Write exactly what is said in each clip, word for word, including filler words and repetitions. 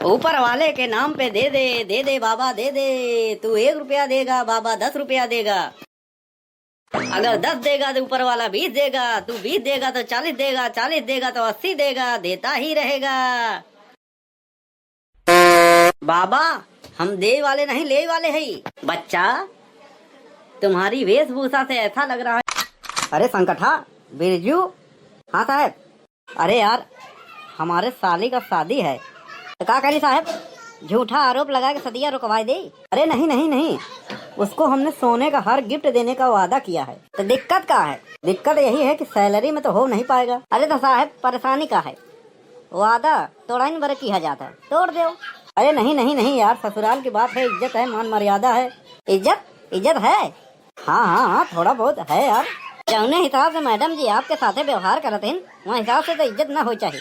ऊपर वाले के नाम पे दे दे, दे दे बाबा, दे दे। तू एक रुपया देगा, बाबा दस रुपया देगा। अगर दस देगा तो ऊपर वाला बीस देगा, तू बीस देगा तो चालीस देगा, चालीस देगा तो अस्सी देगा, देता ही रहेगा। बाबा, हम दे वाले नहीं, ले वाले है। बच्चा, तुम्हारी वेशभूषा से ऐसा लग रहा है। अरे संकठा, बिरजू। हाँ साहब। अरे यार, हमारे साली का शादी है। तो का करी साहब, झूठा आरोप लगा के सदिया रुकवाई दे? अरे नहीं, नहीं, नहीं, उसको हमने सोने का हर गिफ्ट देने का वादा किया है। तो दिक्कत का है? दिक्कत यही है कि सैलरी में तो हो नहीं पाएगा। अरे तो साहब, परेशानी का है? वादा तोड़ाइन बरे किहा जाता है, तोड़ दो। अरे नहीं, नहीं, नहीं यार, ससुराल की बात है, इज्जत है, मान मर्यादा है। इज्जत? इज्जत है? हाँ, हाँ, हाँ, थोड़ा बहुत है यार। जौने हिसाब से मैडम जी आपके साथे व्यवहार करत हैं, वह हिसाब से तो इज्जत ना हो चाहिए।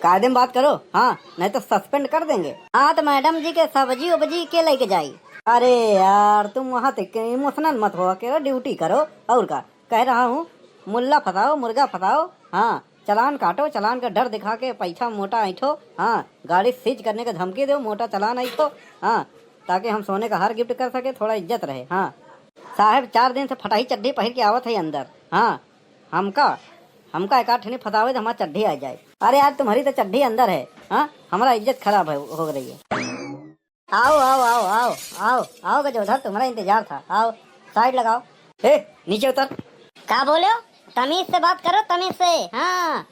कायदे में बात करो, हाँ, नहीं तो सस्पेंड कर देंगे। हाँ, तो मैडम जी के सब्जी उब्जी के लेके जाई? अरे यार, तुम वहाँ तक के इमोशनल मत हो, अकेला ड्यूटी करो। और का कह रहा हूँ, मुल्ला फंसाओ, मुर्गा फंसाओ, हाँ, चालान काटो, चालान का डर दिखा के पैसा मोटा ऐंठो, हाँ, गाड़ी सीज करने का धमकी दो, मोटा चालान ऐंठो, हाँ, ताकि हम सोने का हार गिफ्ट कर सके, थोड़ा इज्जत रहे, हाँ। साहब चार दिन से फटाही चड्ढी पहिर के आवत है अंदर, हाँ, हमका, हमका एक आध ठनी फंसावे तो हमार चड्ढी आ जाए। अरे यार, तुम्हारी तो चड्ढी अंदर है, हाँ, हमारा इज्जत खराब है, हो रही है। आओ, आओ, आओ, आओ, आओ, आओ गजोधर, तुम्हारा इंतजार था। आओ, साइड लगाओ। ए, नीचे उतर। का बोले हो? तमीज से बात करो, तमीज से। हाँ,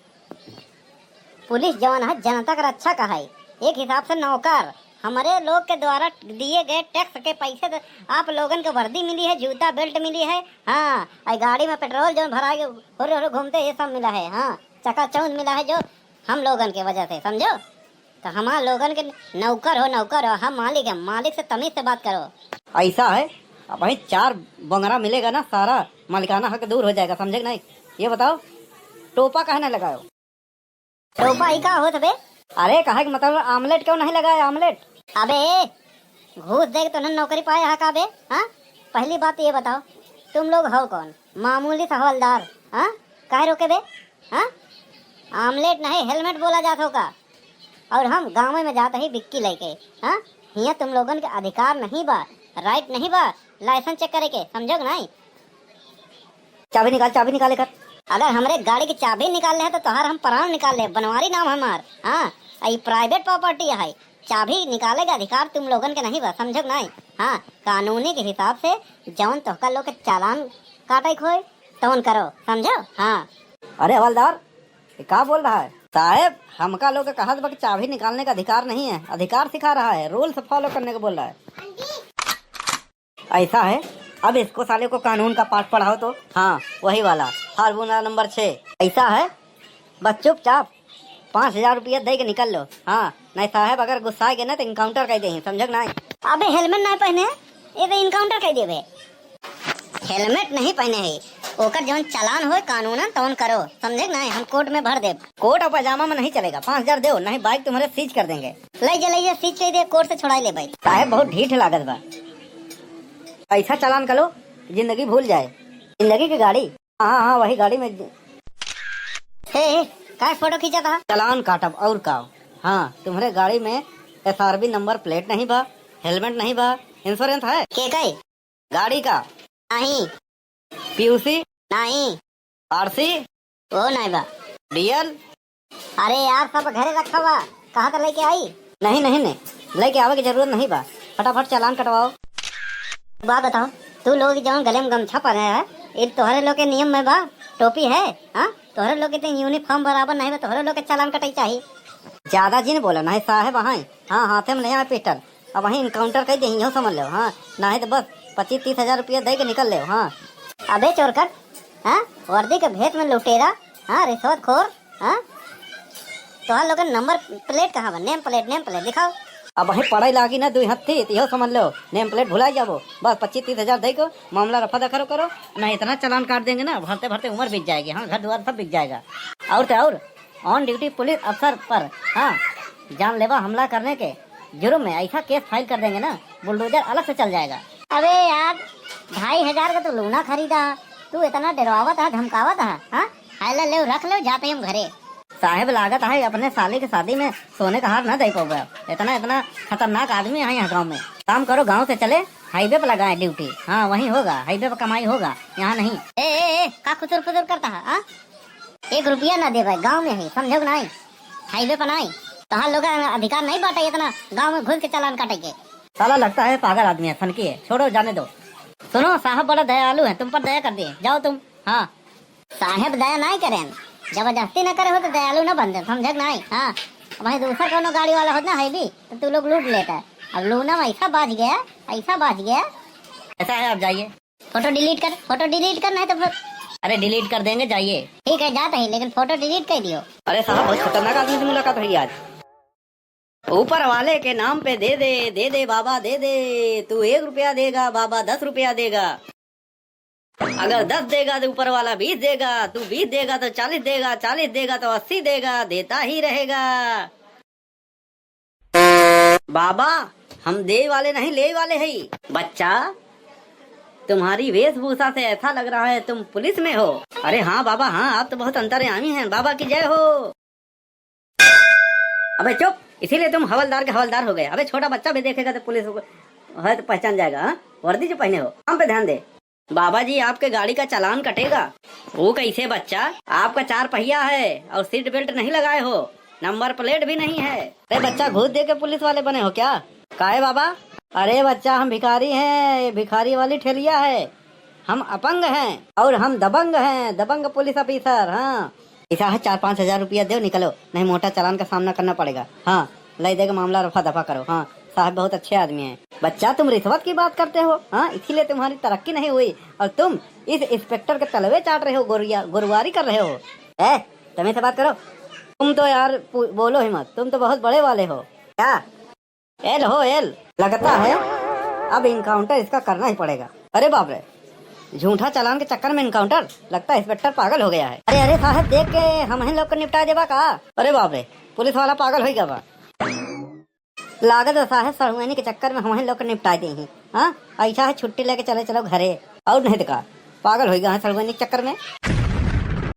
पुलिस जवन है, जनता का रक्षा का है, एक हिसाब से नौकर। हमारे लोग के द्वारा दिए गए टैक्स के पैसे से आप लोगन के वर्दी मिली है, जूता बेल्ट मिली है, हाँ, और गाड़ी में पेट्रोल जौन भरा के होरे होरे घूमते, ये सब मिला है, हाँ, चकाचौंध मिला है, जो हम लोगन के वजह से, समझो। तो हमार लोगन के नौकर हो, नौकर हो, हम मालिक हैं, मालिक से तमीज से बात करो। ऐसा है, अब वही चार बंगरा मिलेगा ना, सारा मालिकाना हक दूर हो जाएगा, समझे कि नहीं? ये बताओ, टोपा काहे नहीं लगायो? टोपा ही का होत बे? अरे, कहे के मतलब, आमलेट क्यों नहीं लगाया, आमलेट? अबे, घूस दे के तो नहीं नौकरी पाए हा का बे? हाँ, पहली बात ये बताओ, तुम लोग हो कौन? मामूली सा हवलदार, हाँ? काहे रोके बे? हाँ? आमलेट नहीं, हेलमेट बोला जात हो का? और हम गाँव में जात ही बिक्की लेके, हाँ? हियाँ तुम लोगन के अधिकार नहीं बा, राइट नहीं बा लाइसेंस चेक करे के, समझो कि नहीं? चाबी निकाल, चाबी निकाल एकर। अगर हमरे गाड़ी की चाबी निकाल ले है तो तोहार हम प्राण निकाल ले, बनवारी नाम हमार। हाँ, ई प्राइवेट प्रॉपर्टी है, चाबी निकाले का अधिकार तुम लोगन के नहीं बा, समझो कि नहीं? हाँ, कानूनी के हिसाब से जौन तोहका लोग के चालान काटे के होए, तौन करो, समझो? हाँ। अरे हवलदार, ये का बोल रहा है? साहब, हमका लोग के कहत बा कि चाबी निकालने का अधिकार नहीं है, अधिकार सिखा रहा है, रूल्स फॉलो करने को बोल रहा है। ऐसा है, अब इसको साले को कानून का पाठ पढ़ाओ तो। हाँ, वही वाला, फार्मूला नंबर छः। ऐसा है, बस चुपचाप पाँच हजार रुपया दे के निकल लो। हाँ, नहीं साहब, अगर गुस्सा गए ना तो इनकाउंटर कर दे, समझो कि नहीं? अबे हेलमेट नहीं पहने, ये तो इनकाउंटर कर देबे। हेलमेट नहीं पहने है, ओकर जौन चालान होए कानूनन तौन करो, समझे कि नहीं? हम कोर्ट में भर देब। कोर्ट और पैजामा में नहीं चलेगा, पाँच हजार दो, नहीं बाइक तुम्हारे सीज कर देंगे। ले जा, ले जा, सीज कर दे, कोर्ट से छुड़ाई ले भाई। साहब बहुत ढीठ लागत बा, ऐसा चालान करो, जिंदगी भूल जाए, जिंदगी की गाड़ी। हाँ, हाँ, वही गाड़ी में। हे, हे, काय फोटो खींचा था? चालान काटब और का? हाँ, तुम्हारे गाड़ी में एसआरबी नंबर प्लेट नहीं बा, हेलमेट नहीं बा, इंश्योरेंस है? के कई? गाड़ी का? नहीं। पीयूसी? नहीं। आरसी? वो नहीं बा। डीएल? अरे यार, सब घरे रखा बा, कहाँ से लेके आई? नहीं, नहीं, नहीं, लेके आवे की जरूरत नहीं बा, फटाफट चालान कटवाओ। बात बताओ, तू लोग जौन गले में गमछा पहने है, ये तोहरे लोग के नियम में बा? टोपी है? हाँ, तोहरे लोग के तो यूनिफॉर्म बराबर नहीं बा, तोहरे लोग के चालान कटाई चाहिए। ज्यादा जिन बोला, नहीं साहब, हाँ, हाँ, हाथे में नहीं आवे पिस्टल, अब वहीं इनकाउंटर कर दे, इहो समझ लो। हाँ, नहीं तो बस पच्चीस तीस हजार रुपया दे के निकल ले। हाँ। अबे चोरकट, हाँ, वर्दी के भेष में लुटेरा, हाँ, रिश्वतखोर, हाँ, तोहार लोगन नंबर प्लेट कहाँ बा? नेम प्लेट, नेम प्लेट दिखाओ। अब वहीं पढ़ाई लागी ना दुई हत्थी, तो इहो समझ लो, नेम प्लेट भुलाई जाबो। बस पच्चीस तीस हजार दे को मामला रफा दफा करो, करो, नहीं इतना चालान काट देंगे ना, भरते भरते उम्र बीत जाएगी। हाँ, घर द्वार सब बिक जाएगा। और तो और, ऑन ड्यूटी पुलिस अफसर पर, हाँ, जानलेवा हमला करने के जुर्म में ऐसा केस फाइल कर देंगे ना, बुलडोजर अलग से चल जाएगा। अबे यार, ढाई हजार का तो लूना खरीदा, तू इतना डरवावत है, धमकावत है, हाँ? हाय ला, ले रख ले, जाते हम घरे। साहेब, लागत है अपने साली के शादी में सोने का हार ना दे पाओगे। इतना, इतना खतरनाक आदमी है यहाँ गाँव में। काम करो, गाँव से चले हाईवे पे लगाए ड्यूटी। हाँ, वहीं होगा, हाईवे पे कमाई होगा, यहाँ नहीं। ए, ए, ए, का खुसुर फुसुर करता है, हाँ? एक रुपया ना देबे, गाँव में है, समझो कि नहीं? हाईवे पर नहीं। तोहार लोग अधिकार नहीं बाटे इतना गाँव में घुस के चालान काटे के। साला लगता है पागल आदमी है, फनकी है, छोड़ो, जाने दो। सुनो, साहब बड़ा दयालु है, तुम पर दया कर दिए, जाओ तुम। हाँ। साहेब दया नहीं करें, जबरदस्ती न करे हो तो दयालु न बन दे, समझे कि नहीं? हाँ, वहीं दूसर कोनो गाड़ी वाला होत ना है भी, तो तू लोग लूट लेता। अब लूना में ऐसा बाज गया, ऐसा बाज गया। ऐसा है, आप जाइए। फोटो डिलीट कर, फोटो डिलीट कर, नहीं तो फिर। अरे डिलीट कर देंगे, जाइए। ठीक है, जाते ही, लेकिन फोटो डिलीट कर दियो। अरे साहब, बहुत खतरनाक आदमी से मुलाकात हुई आज। ऊपर वाले के नाम पे दे दे, दे दे बाबा, दे दे। तू एक रुपया देगा, बाबा दस रुपया देगा। अगर दस देगा तो ऊपर वाला बीस देगा, तू बीस देगा तो चालीस देगा, चालीस देगा तो अस्सी देगा, देता ही रहेगा। बाबा, हम दे वाले नहीं, ले वाले है। बच्चा, तुम्हारी वेशभूषा से ऐसा लग रहा है तुम पुलिस में हो। अरे हाँ बाबा, हाँ, आप तो बहुत अंतर्यामी हैं। बाबा की जय हो। अबे चुप, इसीलिए तुम हवलदार के हवलदार हो गए। अबे छोटा बच्चा भी देखेगा तो पुलिस है तो पहचान जाएगा। हाँ, वर्दी जो पहने हो, काम पे ध्यान दे। बाबा जी, आपके गाड़ी का चालान कटेगा। वो कैसे बच्चा? आपका चार पहिया है और सीट बेल्ट नहीं लगाए हो, नंबर प्लेट भी नहीं है। अरे बच्चा, घूस दे के पुलिस वाले बने हो क्या? काहे बाबा? अरे बच्चा, हम भिखारी हैं, ये भिखारी वाली ठेलिया है, हम अपंग हैं और हम दबंग हैं, दबंग पुलिस ऑफिसर। हाँ, ऐसा है, चार पाँच हजार रुपया दो, निकलो, नहीं मोटा चालान का सामना करना पड़ेगा। हाँ, ले दे के मामला रफा दफा करो। हाँ, साहब बहुत अच्छे आदमी हैं। बच्चा, तुम रिश्वत की बात करते हो, हाँ, इसीलिए तुम्हारी तरक्की नहीं हुई और तुम इस इंस्पेक्टर के तलवे चाट रहे हो, गोरिया, गोरुआरी कर रहे हो। ए, तमीज से बात करो। तुम तो यार पू-, बोलो ही मत, तुम तो बहुत बड़े वाले हो। क्या? एल हो एल, लगता है अब इनकाउंटर इसका करना ही पड़ेगा। अरे बाप रे, झूठा चालान के चक्कर में इनकाउंटर, लगता है इंस्पेक्टर पागल हो गया है। अरे, अरे साहब, देख के हम ही लोग को निपटा देबा का? अरे बाप रे, पुलिस वाला पागल हो गया बा। लागत है साहब, सड़ुआनी के चक्कर में हम ही लोग को निपटा दे ही। हाँ, ऐसा है, छुट्टी लेके चले चलो घरे, और नहीं तो का, पागल हो गया है सड़ुआनी के चक्कर में।